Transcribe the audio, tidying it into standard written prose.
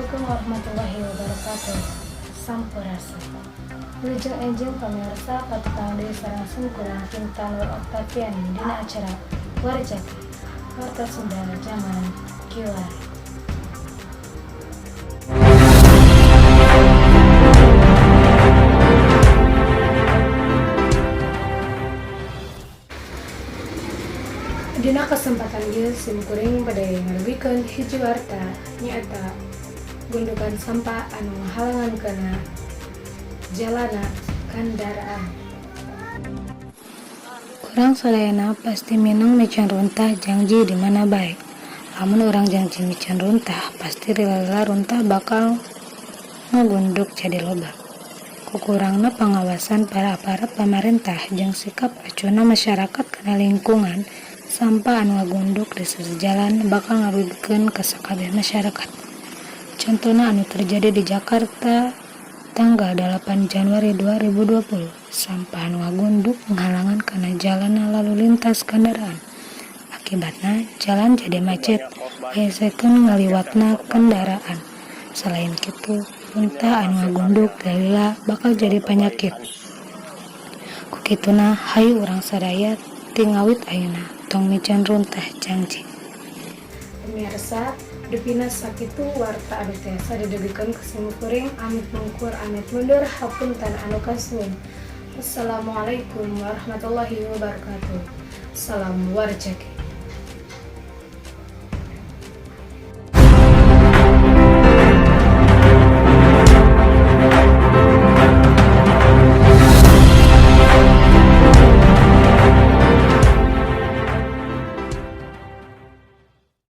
Assalamualaikum warahmatullahi wabarakatuh. Sampurasun. Wilujeng enjing, pamirsa, patepang deui sareng simkuring, Kinta Nur Oktaviani, dina acara Warjaki, Warta Sunda Zaman Kiwari. Dina kesempatan ieu simkuring bade ngadugikeun hiji warta, nyaeta gundukan sampah anu ngahalangan kana jalanna kendaraan. Urang sadayana pasti mindeng miceun runtah jangji di mana bae. Lamun urang jangji miceun runtah, pasti lila-lila runtah bakal ngagunduk jadi loba. Kukurangna pangawasan para aparat pamarentah jeung sikap acuhna masyarakat kana lingkungan, sampah anu ngagunduk di sisi jalan bakal ngarugikeun ka sakabeh masyarakat. Contona anu terjadi di Jakarta tanggal 8 Januari 2020, sampah anu ngagunduk ngahalangan kana jalanna lalu lintas kendaraan. Akibatna jalan jadi macet, ngahesekeun ngaliwatna kendaraan. Selain kitu, runtah anu ngagunduk lila bakal jadi panyakit. Ku kituna, hayu urang sadaya ti ngawit ayeuna tong miceun runtah jangji. Pemirsa, dupina sakitu warta anu tiasa didugikeun ku simkuring. Amit mungkur, amit mundur, hapunten anu kasuhun. Wassalamualaikum warahmatullahi wabarakatuh. Salam Warjaki.